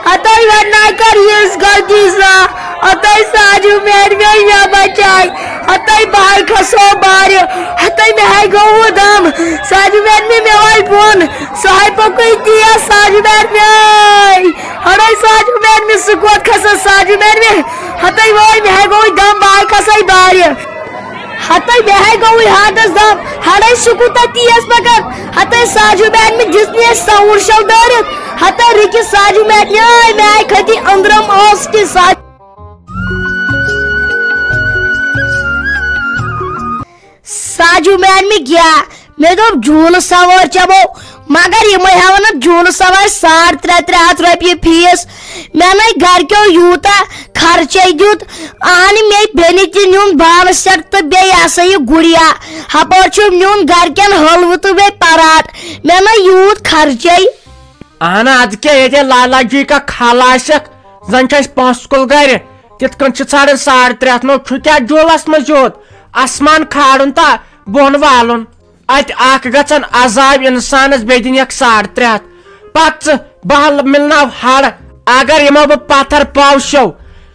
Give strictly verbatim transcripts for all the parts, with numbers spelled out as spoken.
ہتاے ورناے کر یِژھ غلطی زانٛہہ، ہتاے ساجو میڈمے مےٚ بچاے، ہتاے بہٕ ہاے کھسو بارِ، ہتاے مےٚ ہاے گوٚو دم، ساجو میڈمے مےٚ واے بۄن، سُہ ہاے پوٚکُے تیز ساجو میڈمے، ہڑاے ساجو میڈمے سُہ کوٚت کھسو ساجو میڈمے، ہتاے وٲے مےٚ ہاے گوٚو دم بہٕ ہاے کھسے بارِ۔ ہتاے مےٚ ہاے گوٚوُے ہاٹس دب، ہڑے سُہ کوٗتاہ تیز پکان، ہتاے ساجو میڈمہِ دِژ مےٚ ساوُنڈ شو دٲرِتھ، ہتاے رُکہِ ساجو میڈمہِ، آے مےٚ آے کھٔتی أنٛدرم اوس کہِ سا-، ساجو میڈمہِ گیا، مےٚ دوٚپ جوٗلہٕ سوٲرۍ چٮ۪مو، مگر یِمے ہٮ۪وان اَتھ جوٗلہٕ سوارِ ساڑ ترٛےٚ ترٛےٚ ہتھ رۄپیہِ فیٖس۔ مےٚ نے گرِکیو یوٗتاہ خرچے دیُت، اہنہِ مے بیٚنہِ تہِ نیوٗن بانہٕ سیٹ تہٕ بیٚیہِ یہِ ہسا یہِ گُڑیا۔ ہپٲرۍ چھُم نیوٗن گرِکٮ۪ن حلوٕ تہٕ بیٚیہِ پراٹ۔ مےٚ نے یوٗت خرچے۔ اہن ادٕ کیٛاہ، ییٚتہِ لالا جی کا خالہ آسٮ۪کھ، زن چھِ اَسہِ پونٛسہٕ کُل گرِ، تِتھ کٔنۍ چھِ ژھانڈان ساڑ ترٛےٚ ہتھ۔ نو چھُ کیٛاہ جوٗلس منٛز یوت؟ آسمان کھالُن تہٕ بۄن والُن۔ اتہِ اکھ گژھن عذاب انسانس، بیٚیہِ دِنیکھ ساڑ ترٛےٚ ہتھ۔ پتہٕ ژٕ بہل مِلناو ہڑ۔ اگر یِمو بہٕ پتھر پاوسیو،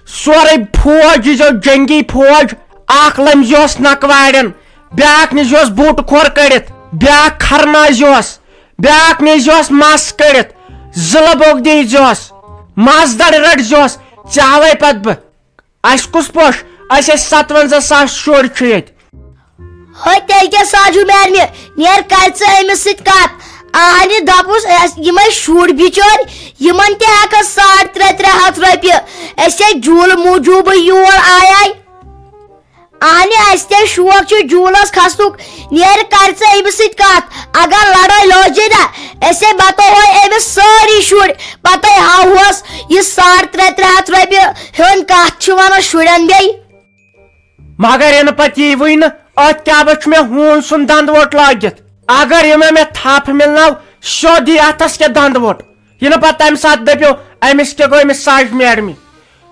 سورُے فوج ییٖزیو جنگی فوج، اکھ لٔمزیوس نکواڑٮ۪ن، بیاکھ نیٖزیوس بوٗٹہٕ کھور کٔڑِتھ، بیاکھ کھرنٲوزیوس، بیاکھ نیٖزیوس مس کٔڑِتھ، زٕ لبوک دیٖزیوس، مس دڑ رٔٹزیوس، ژےٚ ہاوے پتہٕ بہٕ۔ اسہِ کُس پوٚش؟ اسہِ ٲسۍ ستونزہ ساس شُرۍ چھِ ییٚتہِ۔ ہے تیٚلہِ کیٛاہ ساجو میڈمہِ، نیر کر ژٕ أمِس سۭتۍ کتھ۔ اہنہِ دپُس، اَس-، یِمے شُرۍ بِچٲرۍ، یِمن تہِ ہٮ۪کس ساڑ ترٛےٚ ترٛےٚ ہتھ رۄپیہِ۔ أسۍ ہے جوٗلہٕ موٗجوٗبٕے یور آیے۔ اہنہِ، اسہِ تہِ شوق چھُ جوٗلس کھسنُک۔ نیر کر ژٕ أمِس سۭتۍ کتھ۔ اگر لڑٲے لٲجے نا، أسۍ ہے بتوہوے أمِس سٲری شُرۍ۔ پتے ہاوہوس یہِ ساڑ ترٛےٚ ترٛےٚ ہتھ رۄپیہِ ہیوٚن کتھ چھِ ونان شُرٮ۪ن بیٚیہِ۔ مگر یِنہٕ پتہٕ یی وٕنہِ نہٕ، أتھۍ کیٛاہ چھُ مےٚ ہوٗن سُنٛد دنٛد ووٚٹ لٲگِتھ؟ اگر یِمے مےٚ تھپھ مِلناو، سیوٚد یی اتھس کیٛاہ دنٛد ووٚٹ۔ یِنہٕ پتہٕ تمہِ ساتہٕ دٔپِو، أمِس کیٛاہ گوٚو أمِس ساجہِ میڈمہِ؟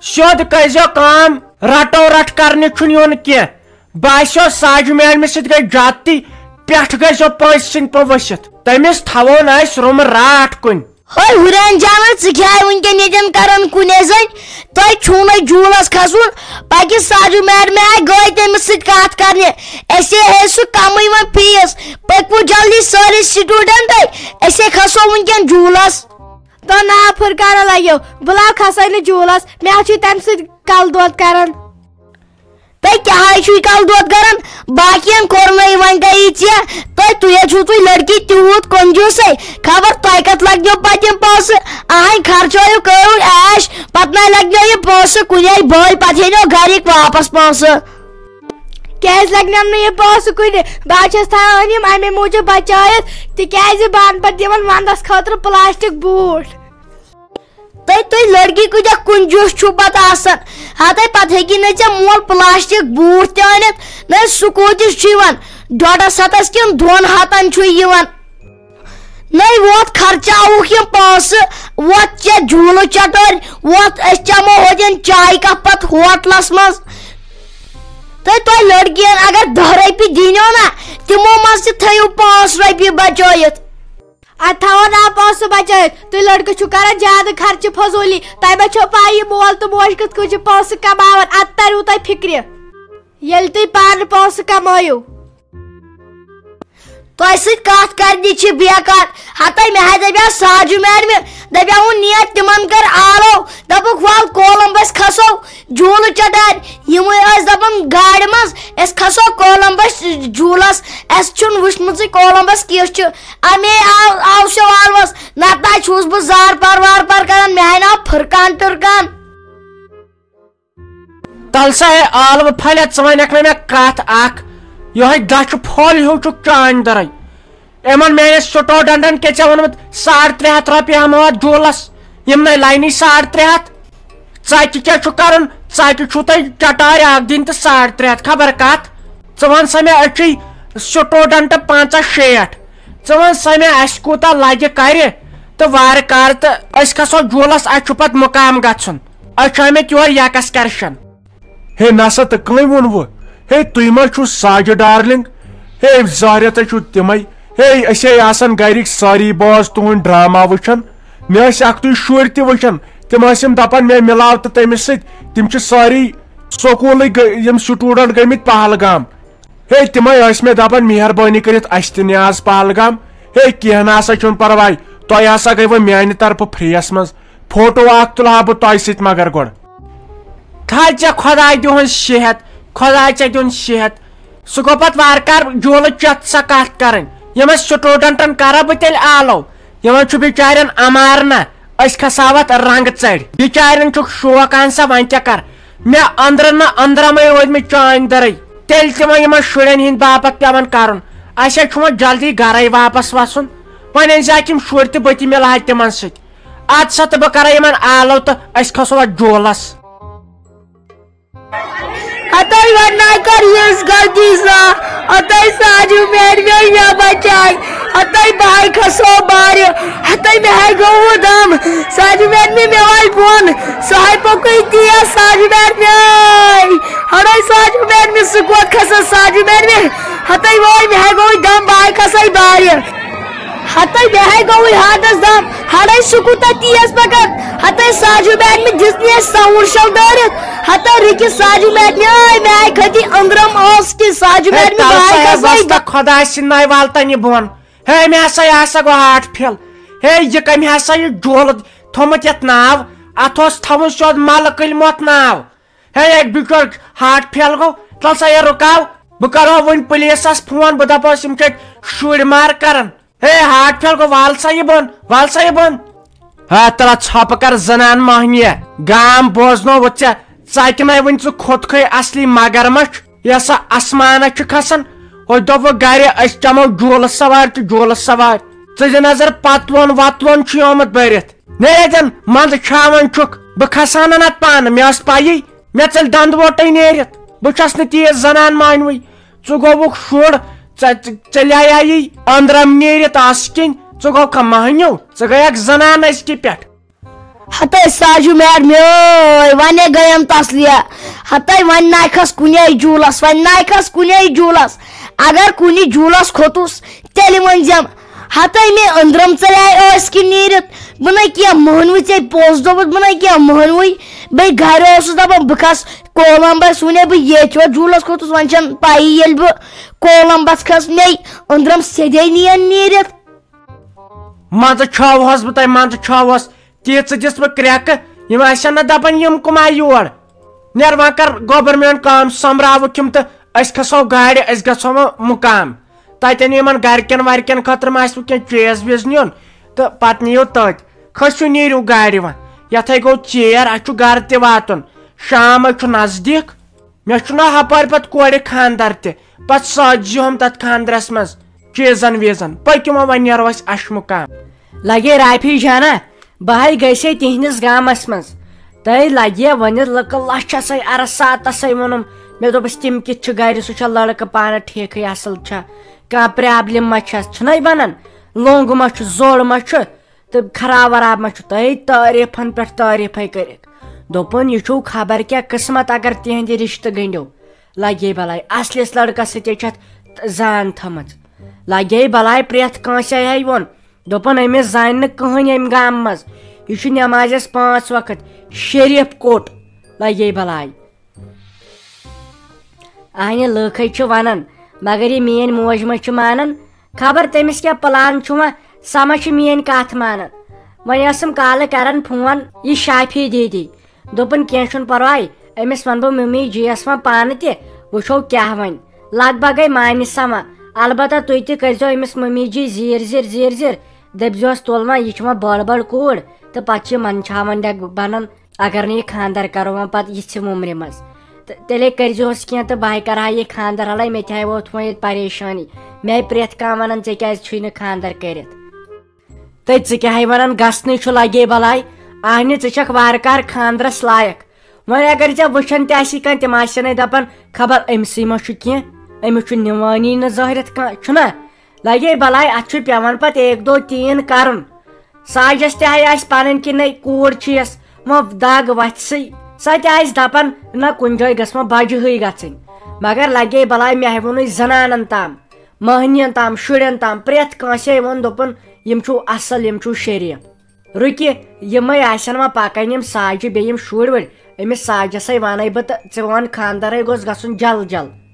سیوٚد کٔرۍزیو کٲم، رٹو رٹ کرنہِ چھُنہٕ یُن کینٛہہ۔ باسیو ساجہِ میڈمہِ سۭتۍ گٔے زیادتی، پٮ۪ٹھ گٔژھۍزیو پٲنٛسہِ سٕنٛدۍ پٲٹھۍ ؤسِتھ۔ تٔمِس تھاوو نہٕ أسۍ روٗمہٕ راٹھ کُنہِ۔ ہے ہُرین جانہ، ژٕ کیٛاہ وٕنکٮ۪ن ییٚتٮ۪ن کران کُنے زٔنۍ؟ تۄہہِ چھُو نہٕ جوٗلس کھسُن۔ پکہِ ساجو میڈمہِ آیہِ گٔے تٔمِس سۭتۍ کتھ کرنہِ۔ اسے ہے سُہ کمٕے وۄنۍ فیٖس۔ پٔکِو جلدی سٲری سٹوڈنٹ، أسے کھسو وٕنکٮ۪ن جوٗلس۔ تو نا فرقانہ لگیو، بہٕ لاو کھسے نہٕ جوٗلس، مےٚ چھُے تمہِ سۭتۍ کلہٕ دود کران۔ تۄہہِ کیٛاہ حظ چھُو یہِ کلہٕ دود کران؟ باقین کوٚر نہٕ یہِ وۄنۍ گٔیی ژےٚ۔ تۄہہِ، تُہۍ حظ چھُو تُہۍ لڑکی تیوٗت کنجوٗسے۔ خبر تۄہہِ کتھ لگنو پتہٕ یِم پونٛسہٕ؟ اہنۍ خرچٲیِو، کٔرِو عیش، پتہٕ نَے لگنو یہِ پونٛسہٕ کُنے بٲے، پتہٕ ہیٚنو گرِکۍ واپس پونٛسہٕ۔ کیٛازِ لگنم نہٕ یہِ پونٛسہٕ کُنہِ؟ بہٕ حظ چھَس تھاوان یِم اَمے موٗجوٗب بچٲیِتھ، تِکیٛازِ بہٕ اَنہٕ پتہٕ یِمن ونٛدس خٲطرٕ پلاسٹک بوٗٹھ۔ تُہۍ، تُہۍ لڑکی کۭتیٛاہ کنجوٗس چھِو پتہٕ آسان۔ ہتے پتہٕ ہیٚکی نہٕ ژےٚ مول پلاسٹک بوٗٹھ تہِ أنِتھ، نہ سکوٗٹی چھُ یِوان ڈۄڈس ہتس کِنہٕ دۄن ہتن چھُ یِوان۔ نٔے ووت خرچاوُکھ یِم پونٛسہٕ، ووت ژےٚ جوٗلہٕ چٹٲرۍ، ووت أسۍ چمو ہوتٮ۪ن چایہِ کپ پتہٕ ہوٹلس منٛز۔ تہٕ تۄہہِ لڑکِین اگر دَہ رۄپیہِ دِنو نا، تِمو منٛز تہِ تھٲیِو پانٛژھ رۄپیہِ بچٲیِتھ۔ اتھ تھاوو نا پونٛسہٕ بچٲیِتھ۔ تُہۍ لڑکہٕ چھِو کران زیادٕ خرچہٕ فضوٗلی۔ تۄہہِ ما چھو پاے یہِ مول تہٕ موج کِتھ کٔنۍ چھِ پونٛسہٕ کماوان؟ اتھ تریو تۄہہِ فکرِ۔ ییٚلہِ تُہۍ پانہٕ پونٛسہٕ کمٲیِو۔ تۄہہِ سۭتۍ کتھ کرنہِ چھِ بیکار۔ ہتے مےٚ ہا دپیٛاو ساجو میڈمہِ، دپیٛاوُن نیر تِمن کر آلو۔ دپُکھ ول کولمبس کھسو۔ جوٗلہٕ چٹارۍ۔ یِمے ٲسۍ دپان گاڑِ منٛز، أسۍ کھسو کولمبس جوٗلس۔ اسہِ چھُنہٕ وٕچھمُتٕے کولمبس کیُتھ چھُ۔ امے آو، آو سیو آلوس۔ نتہٕ نہ چھُس بہٕ زارپار وارپار کران، مےٚ ہاے ناو فرقان ٹرکان۔ تل سا ہے ٲلوٕ پھلیا، ژٕ ونکھ نہٕ مےٚ کتھ اکھ۔ یہے دچھُ پھوٚل ہیوٗ چھُکھ چانہِ دٔرے۔ یِمن میٲنِس سٹوڈنٹن کیٛاہ ژےٚ ووٚنمُت، ساڑ ترٛےٚ ہتھ رۄپیہِ ہٮ۪مو اتھ جوٗلس؟ یِم نے لینی ساڑ ترٛےٚ ہتھ۔ ژکہِ کیٛاہ چھُ کرُن؟ ژکہِ چھُو تۄہہِ چٹارِ اکھ دِنۍ تہٕ ساڑ ترٛےٚ ہتھ خبر کتھ۔ ژٕ وَن سا مےٚ، أسۍ چھِ سٹوڈنٹ پنٛژاہ شیٹھ۔ ژٕ وَن سا مےٚ، اَسہِ کوٗتاہ لگہِ کرِ تہٕ وارٕ کارٕ تہٕ أسۍ کھسو جوٗلس، اَسہِ چھُ پتہٕ مُقام گژھُن۔ أسۍ چھِ آمٕتۍ یور یکسکرشن۔ ہے نسا، تہٕ کٔمۍ ووٚنوٕ؟ ہے، تُہۍ ما چھِو ساجہِ ڈارلنگ؟ ہے، زہریا تہٕ چھِو تِمے۔ ہے، أسۍ ہے آسان گرِکۍ سٲری باز تُہُنٛد ڈرامہ وٕچھان۔ مےٚ ٲسۍ اکھتُے شُرۍ تہِ وٕچھان، تِم ٲسۍ یِم دپان مےٚ مِلاو تہٕ تٔمِس سۭتۍ، تِم چھِ سٲری سکوٗلٕکۍ گٔ-، یِم سٹوٗڈنٹ گٔمٕتۍ پہلگام۔ ہے، تِمے ٲسۍ مےٚ دپان مہربٲنی کٔرِتھ اَسہِ تہِ نہِ آز پہلگام۔ ہے، کینٛہہ نہ سا چھُنہٕ پرواے، تۄہہِ ہسا گٔیوٕ میانہِ طرفہٕ فریس منٛز۔ فوٹو اکھ تُلہٕ ہا بہٕ تۄہہِ سۭتۍ مگر گۄڈٕ۔ تھل ژےٚ خۄداے دِہُن صحت، خۄداے ژےٚ دیُن صحت۔ سُہ گوٚو پتہٕ وارٕ کارٕ جوٗلہٕ چٮ۪تھ سۄ کتھ کرٕنۍ۔ یِمن سٹوٗڈنٹن کرا بہٕ تیٚلہِ آلو؟ یِمن چھُ بِچارٮ۪ن امارنہ، أسۍ کھساو اتھ رنٛگ ژڑِ۔ بِچارٮ۪ن چھُکھ شوق اہن سا، وۄنۍ کیٛاہ کر؟ مےٚ أنٛدرٕ نہٕ أنٛدرمٕے روٗدۍ مٕتۍ چٲنۍ دٔرٕے۔ تیٚلہِ تہِ وۄنۍ یِمن شُرٮ۪ن ہِنٛدۍ باپتھ پٮ۪وان کرُن۔ اسہِ ہے چھُ وۄنۍ جلدی گرے واپس وسُن۔ وۄنۍ أنۍ زِ اتہِ یِم شُرۍ تہٕ بہٕ تہِ مِلہٕ ہا تِمن سۭتۍ۔ اد سا تہٕ بہٕ کرے یِمن آلو تہٕ أسۍ کھسو اتھ جوٗلس۔ ہتاے وۄنۍ ناے کر یِژھ غلطی زانٛہہ۔ ہتاے ساجو میڈمے مےٚ بچاے۔ ہتاے بہٕ ہاے کھسو بارِ۔ ہتاے مےٚ ہاے گوٚو دم۔ ساجو میڈمے مےٚ وای بۄن۔ سُہ ہاے پوٚکُے تیز ساجو میڈمے۔ ہڑاے ساجو میڈمے سُہ کوٚت کھسو ساجو میڈمے۔ ہتاے وٲے مےٚ ہاے گوٚو دم بہٕ ہاے کھسے بارِ۔ ہتاے مےٚ ہاے گوٚوُے ہاٹس دم، ہڑے سُہ کوٗتاہ تیز پکان۔ ہتاے ساجو میڈمہِ دِژ مےٚ ساوُنڈ شل دٲرِتھ۔ ہتاے رُکہِ ساجو میڈمہِ، آے مےٚ ہاے کھٔتی أنٛدرم اوس کہِ ساجو ہے، میڈمہِ تَلہٕ بہٕ ہاے سا ہے، کھسے وۄستا با- خۄداے سٕنٛدِ ناوِ وال تہٕ یہِ بۄن۔ ہے، مےٚ ہسا، یہِ ہسا گوٚو ہاٹ فیل۔ ہے، یہِ کٔمۍ ہسا یہِ جولہٕ تھوٚمُت یتھ ناو؟ اتھ اوس تھاوُن سیوٚد ملہٕ کٔلۍ مۄتھ ناو۔ ہے، اکھ بِچور ہارٹ فیل گوٚو، تَلہٕ سا یہِ رُکاو۔ بہٕ کرو وۄنۍ پُلیٖسَس فون، بہٕ دَپوس یِم چھِ اَتہِ شُرۍ مار کران۔ ہے، ہارٹ فیل گوٚو، وال سا یہِ بۄن، وال سا یہِ بۄن۔ ہا، تَلہٕ ژھۄپہٕ کر زنان مۄہنیہ، گام بوزنووُتھ ژےٚ، ژَکہِ نَے وۄنۍ ژٕ کھوٚتکھٕے اصلی مگرمچھ، یۄسہٕ آسمانس چھِ کھسان۔ ہُتہِ دوٚپُکھ گرِ، أسۍ چمو جوٗلہٕ سوارِ تہٕ جوٗلہٕ سوارِ۔ ژٕ دِ نظر، پتلون وتلون چھُے آمُت بٔرِتھ۔ نیرِتھ منٛزٕ چھاوان چھُکھ، بہٕ کھسہٕ ہا نہٕ نتہٕ پانہٕ، مےٚ ٲس پَیی۔ مےٚ ژٔلۍ دَنٛد ووٹے نیٖرِتھ۔ بہٕ چھَس نہٕ تیٖژ زنان مانوٕے۔ ژٕ گوٚوُکھ شُر، ژےٚ، ژےٚ، ژےٚ لیایایی أنٛدرم نیٖرِتھ آسہٕ کِنۍ؟ ژٕ گوٚوکھا مہنیو؟ ژٕ گٔیَکھ زنان أزکہِ پٮ۪ٹھ۔ ہتے ساجو میڈ میٲے، ونے گٔیم تسلیہ۔ ہتے وۄنۍ نایکھس کُنے جوٗلس، وۄنۍ نایکھس کُنے جوٗلس۔ اگر کُنہِ جوٗلس کھوٚتُس، تیٚلہِ ؤنۍزٮ۪م، ہتے مےٚ أنٛدرم ژَلے ٲسۍ کِنۍ نیٖرِتھ۔ بہٕ نے کینٛہہ مۄہنوٕے ژےٚ پوٚز دوٚپُتھ، بہٕ نے کینٛہہ مۄہنوٕے۔ بیٚیہِ گرِ اوسُس دپان بہٕ کھس کولمبس، وُنے بہٕ ییٚتھۍ یوت جوٗلس کھوٚتُس، وۄنۍ چھَنہٕ پَیی ییٚلہِ بہٕ کولمبس کھس مے أنٛدرم سیٚدے نِیَن نیٖرِتھ۔ منٛزٕ چھٲوہس بہٕ تۄہہِ، منٛزٕ چھٲوہس۔ تیٖژٕ دِژ بہٕ کرٛٮ۪کہٕ، یِم آسن نہٕ دپان یِم کُم آیہِ یور۔ نیر وۄنۍ کر گوبر میٲنۍ کٲم، سۄمبراوُکھ یِم تہٕ أسۍ کھسو گاڑِ، أسۍ گژھو وۄنۍ مُقام۔ تتٮ۪ن یِمن گرِکٮ۪ن ورِکٮ۪ن خٲطرٕ ما آسِوٕ کینٛہہ چیٖز ویٖز نیُن تہٕ پتہٕ نِیِو تٔتۍ۔ کھٔسِو نیٖرِو گاڑِ وۄنۍ، یتھے گوٚو ژیر، اسہِ چھُ گرٕ تہِ واتُن، شام ہے چھُ نزدیٖک۔ مےٚ چھُنہ ہپٲرۍ پتہٕ کورِ خانٛدر تہِ، پتہٕ سجہِ ہُم تتھ خانٛدرس منٛز چیٖزن ویٖزن، پٔکِو وۄنۍ، وۄنۍ نیرو أسۍ اشمُقام۔ لگے رافی جانا، بہٕ ہاے گٔژھے تِہنٛدِس گامس منٛز۔ تۄہہِ لگہِ ونہِ لُکہٕ لچھ اسے عرصاتسے ووٚنُم۔ مےٚ دوٚپُس، تِم کِتھ چھِ گرِ؟ سُہ چھا لڑکہٕ پانہٕ ٹھیکھٕے، اصل چھا؟ کانٛہہ پرابلم ما چھس؟ چھُنَے ونان، لونٛگ ما چھُ، زوٚڑ ما چھُ؟ تہٕ خراب وراب ما چھُ؟ تۄہہِ تعریٖفن پٮ۪ٹھ تعریٖفے کٔرِکھ۔ دوٚپُن، یہِ چھُو خبر کیٛاہ قٕسمت اگر تِہنٛدِ رشتہٕ گٔنٛڈِو۔ لگے بلاے، اصلِس لڑکس سۭتۍ چھِ اتھ زان تھٲمٕژ۔ لگے بلاے، پرٛٮ۪تھ کٲنٛسہِ ہے ووٚن۔ دوٚپُن، أمِس زانہِ نہٕ کٕہٕنۍ ییٚمہِ گامہٕ منٛز۔ یہِ چھُ نٮ۪مازٮ۪س پانٛژھ وقت شریٖف کوٚٹ۔ لگے بلاے۔ اہنہِ لُکھ ہے چھِ ونان، مگر یہِ میٲنۍ موج ما چھِ مانان؟ خبر تٔمِس کیٛاہ پلان چھُ وۄنۍ، سۄ ما چھِ میٲنۍ کتھ مانان۔ وۄنۍ ٲسٕم کالہٕ کران فون یہِ شافی دیدی۔ دوٚپُن، کینٛہہ چھُنہٕ پرواے، أمِس وَنہٕ بہٕ مٔمی جی یَس وۄنۍ پانہٕ تہِ، وٕچھو کیٛاہ وَنہِ۔ لگ بگ گٔے مانہِ سما۔ البتہ تُہۍ تہِ کٔرۍزیو أمِس مٔمی جی زیٖر زیٖر زیٖر زیٖر۔ دٔپۍزیوس، تُل وۄنۍ، یہِ چھِ وۄنۍ بٔڑ بٔڑ کوٗر تہٕ پَتہٕ چھِ یہِ منٛدچھاوان ڈٮ۪ک بَنان، اگر نہٕ یہِ خانٛدر کَرو وۄنۍ پَتہٕ یِژھِ وُمرِ منٛز۔ تہٕ تیٚلے کٔرۍزیوس کینٛہہ تہٕ بہٕ ہَے کَرٕ ہا یہِ خانٛدر، ہَلَے مےٚ تہِ ہَے ووت وۄنۍ ییٚتہِ پریشٲنی۔ مےٚ ہَے پرٛٮ۪تھ کانٛہہ وَنان، ژےٚ کیٛازِ چھُے نہٕ خانٛدر کٔرِتھ؟ تہٕ ژٕ کیٛاہ ہے ونان، گژھنٕے چھُ لگے بلاے۔ اہنہِ، ژٕ چھکھ وارٕ کارٕ خاندرس لایق۔ وۄنۍ اگر ژےٚ وٕچھان تہِ آسی کانٛہہ، تِم آسن ہے دپان، خبر أمۍ سٕے ما چھُ کینٛہہ، أمِس چھُ نِوانی نہٕ ظٲہرتھ کانٛہہ، چھُنا؟ لگے بلاے، اتھ چھُ پٮ۪وان پتہٕ ایک دو تین کرُن۔ ساجس تہِ ہے آسہِ پنٕنۍ کِنۍ کوٗر چھِ یس وۄنۍ دگ وتھِ سٕے، سۄ تہِ آسہِ دپان، نہ کُنہِ جایہِ گٔژھ وۄنۍ بجہِ ہٕے گژھٕنۍ۔ مگر لگے بلاے، مےٚ ہے ووٚنُے زنانن تام، مٔہنِین تام، شُرٮ۪ن تام، پرٛٮ۪تھ کٲنٛسے ووٚن، دوٚپُن، یِم چھِو اصل، یِم چھِو شریٖف۔ رُکہِ، یِمے آسن وۄنۍ پکان یِم ساجہِ بیٚیہِ یِم شُرۍ وُرۍ۔ أمِس ساجسے ونے بہٕ تہٕ ژٕ وَن، خانٛدرے گوٚژھ گژھُن جل جل۔